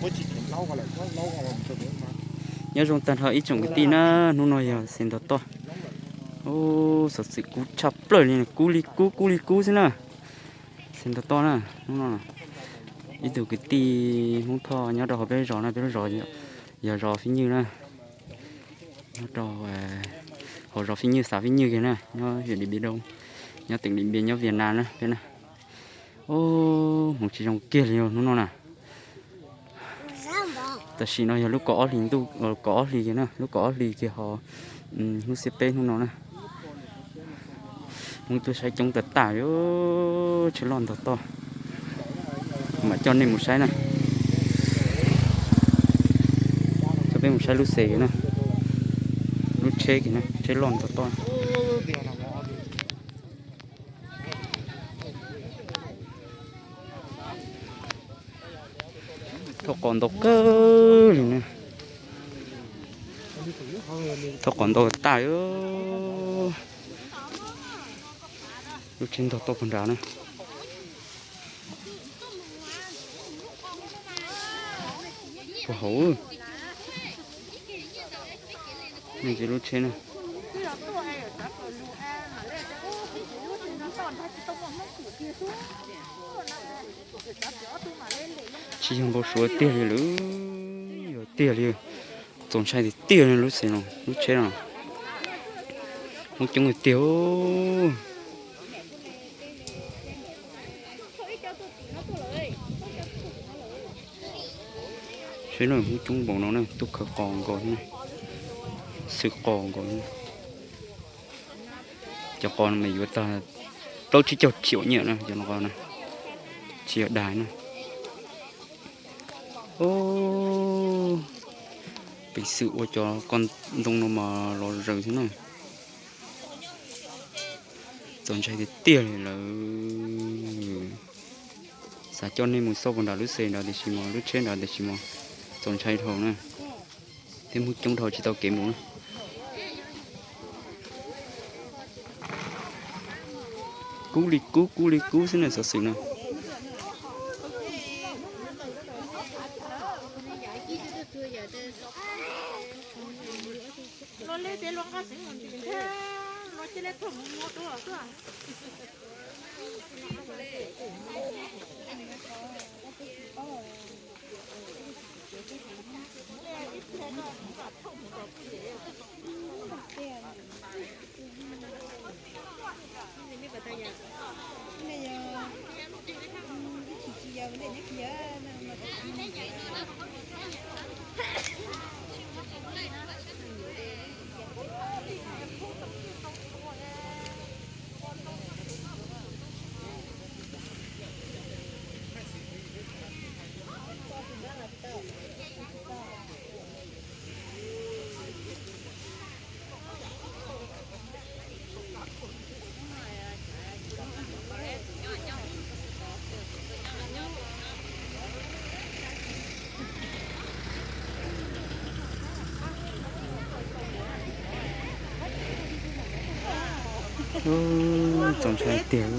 Nyob zoo tag nrho ib tsoom kwv tij na, hnub no yog xeev ntov toj. Xov xwm kub tshaj plaws li, kub li kub, kub li kub xwb na. Xeev ntov toj na, hnub no ib tug kwv tij Hmoob Thoj nyob rau hauv peb zos na, peb lub zos yog zos Fib Nywj na. Nyob rau hauv zos Fib Nywj, xav Fib Nywj kiag na, nyob huyện Điện Biên Đông, nyob tỉnh Điện Biên, nyob Việt Nam na peb na. Hmoov tsis zoo kiag li hnub no na. Tam sim no yog lub kaum ob hlis ntuj, kaum ob hlis kiag na, lub kaum ob hlis kiag ho hnub xiab peb hnub no na. Hmoob tuaj saib coob tag tag li, tsheb loj ntog toj. Mam coj nej mus saib na. Coj peb mus saib lub xe na, lub tsheb kiag na, tsheb loj ntog toj. Thauj qos ntau kawg li na. Thauj qos ntau tag. Lub tsheb ntog toj puag nrad na. Puag hauv. Nej tsis lub tsheb na. Tsis yog npau suav tiag li lawm, yog tiag li. Txaus ntshai tiag tiag lub xeev no, lub tsheb no. Hmoob coob tiag tiag. Saib no, Hmoob coob npaum no na, tuaj khawb qos nkaus, xwb qos nkaus. Cov qos no mas yuav tag plaub tsib caug triệu nyiaj na, cov no qos na, tsis yog dag na. Peev xwm ua cov koj ntoo no mas los zaws xwb na. Txaus ntshai tiag tiag li lawm. Xav coj nej mus xauj puag nram lub xe nrad tiam sis mas, lub tsheb nrad tiam sis mas txaus ntshai dhau na. Thiab Hmoob coob dhau tsis tau kev mus na. Kub li kub, kub li kub xwb na xov xwm na. Txaus ntshai tiag.